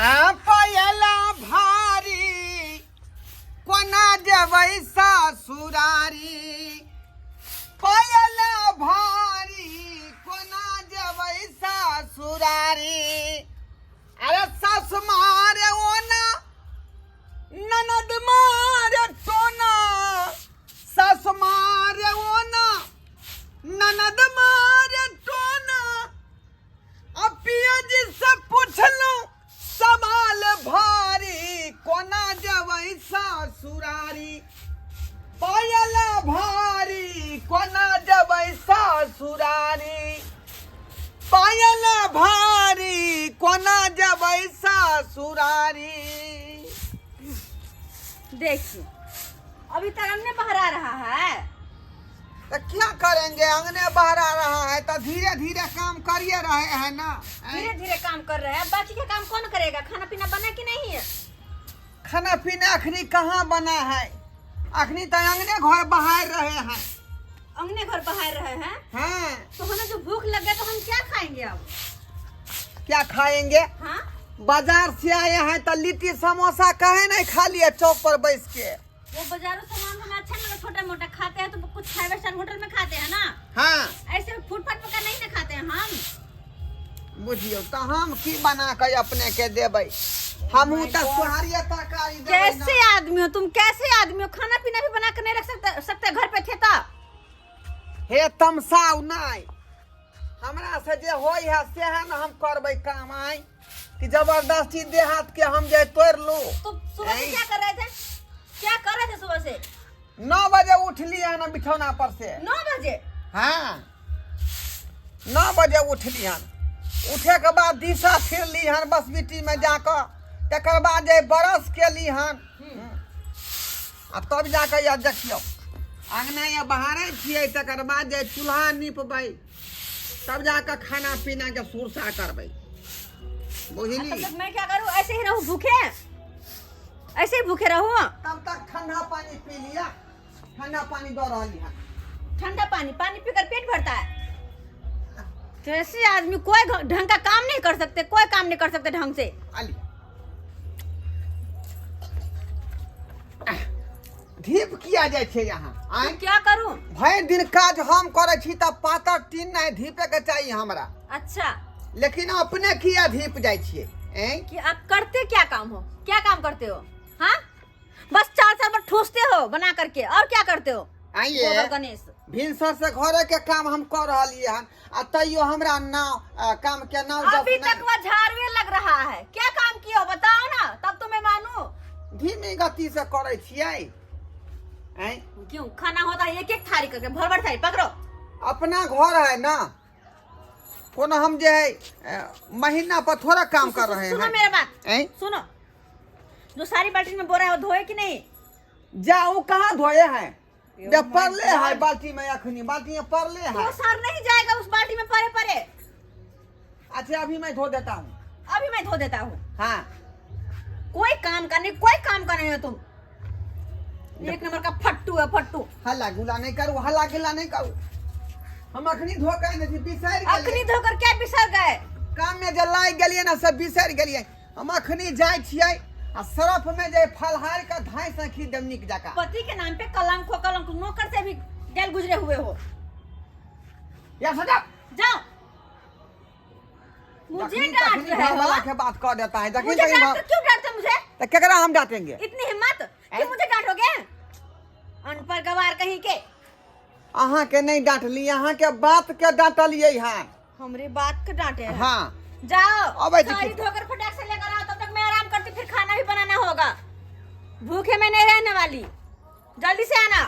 आ पयला भारी कोना जेबै ससुरारी, पयला भारी कोना जेबै ससुरारी। अरे सास मारे ओना, ननद मारे टोना, सास मारे ओना, ननद मारे टोना। अब पिया जी से पूछलहुँ सवाल भारी, कोना जेबै ससुरारी, पायल भारी कोना जेबै ससुरारी, पायल भारी कोना जेबै ससुरारी। देखिए अभी तक अंगने बहरा रहा है। तो क्या करेंगे, अंगने बहरा रहा है तो धीरे धीरे काम करिए रहे हैं ना। धीरे धीरे काम कर रहे हैं, बाकी का काम कौन करेगा? खाना पीना बना कि नहीं है? खाना पीना अखनी कहाँ बना है, अखनी तो अंगने घर बहार रहे हैं। अंगने घर बहार रहे हैं? हाँ। तो हमें जो भूख लग गया तो हम क्या खाएंगे अब? क्या खाएंगे? हाँ, बाजार से आए हैं तो लिट्टी समोसा कहे नहीं खा लिए चौक पर बैस के। वो बाजारों सामान हमें अच्छा नहीं लगता, छोटा मोटा खाते हैं तो कुछ फाइव स्टार होटल में खाते हैं ना। हाँ। ऐसे फुटपाथ पर का नहीं ना खाते हैं हम। बुझियो तो हम की बना के अपने के देबै, हमहू तो सोहारिये तरकारी देबै ना। कैसे आदमी हो तुम, कैसे आदमी हो, खाना पीना भी बना के नहीं रख सकते सकते घर पे थे तो। हे तमसाउ नहीं, हमरा से जे होय है से है ना हम करबै काम। आय कि जबरदस्ती देहात के हम जे तोड़ लू। तो सुबह से ऐं। क्या कर रहे थे, क्या कर रहे थे सुबह से? 9 बजे उठली है ना बिछौना पर से। 9 बजे? हाँ, 9 बजे उठली हन। उठे के बाद दिशा फिरली हन बस बिटी में जाकर, तकर बाद जे बरस केली हन, आ तब जाकर यह देखियौ अंगना या बहारै छियै, तकर बाद जे चूल्हा निपबै, तब जाकर खाना पीना के सुरसा करबै, बुझली? तब तक मैं क्या करूँ, ऐसे ही रहूँ भूखे, ऐसे ही भूखे रहूँ? तब तक ठंडा पानी पी लिया, ठंडा पानी दऽ रहली हन। ठंडा पानी, पानी पीकर पेट भरता है? कैसे आदमी कोई ढंग का काम नहीं कर सकते, कोई काम नहीं कर सकते ढंग से। आली धीप किया जाइ छै यहाँ आँय? तो क्या करूं? भरि दिन काज हम करै छी तऽ पातर टीन नहि धीपे के चाही हमरा। अच्छा। लेकिन अपने किया धीप जाइ छियै ऐं? कि आप करते क्या काम हो, क्या काम करते हो? हाँ, बस चार चार बार ठूसते हो बना करके, और क्या करते हो? आइए। गोबर गणेश। भिनसर से घरे के काम हम कर रहलियै हन आ तैयो हमरा नाव काम के नाव जस अभी नहि। तक वह झाड़वे लग रहा है, क्या काम किया हो बताओ ना, तब तो मैं मानू। धीमी गति से करै छियै ऐं? क्यों खाना होता है एक एक थाली करके, भर भर थाली पकड़ो। अपना घर है ना, कोनो हम जे है महीना पर थोड़ा काम कर रहे सुनो हैं। मेरा बात। ऐं? सुनो, जो सारी बाल्टी में बोरा है वो धोए कि नहीं? जाओ कहाँ धोए हैं, यो जब my पड़ले है God। बाल्टी में, अखनी बाल्टी में पड़ले है। तो सर नहीं जाएगा उस बाल्टी में पड़े पड़े। अच्छा अभी मैं धो देता हूँ। अभी मैं धो देता हूँ। हाँ। कोई काम का नहीं, कोई काम का नहीं है तुम, एक नंबर का फट्टू है फट्टू। हल्ला गुला नहीं करू, हल्ला गिला नहीं करू, हम अखनी धो के आने छी, बिसरि गेलियै। अखनी धोकर क्या बिसर गए? काम में जे लागि गेलियै ने से बिसरि गेलियै। हम अखनी जाइ छियै आ सरफ में जे फलहार के धाय से खी देब नीक जकाँ। पति के नाम पे कलंक हो, कलंक, नौकर से भी गैल गुजरे हुए हो। या सजा। जाओ। मुझे जखनी डांट तखनी रहे घर वाला हो। के बात कर देता है, जखनी मुझे तखनी डांट घर- क्यों डांटते मुझे? तो केकरा हम डांटेंगे? इतनी हिम्मत कि हैं? मुझे डांटोगे? अनपढ़ गवार कहीं के। अहाँ के नहीं डांटली, अहाँ के बात के डांटलियै हन। हमरे बात के डांटे हैं। हाँ। जाओ। अबै छी साड़ी की- धोकर फटाक से लेकर आओ, तब तक मैं आराम करती, फिर खाना भी बनाना होगा, भूखे मैं नहीं रहने वाली, जल्दी से आना।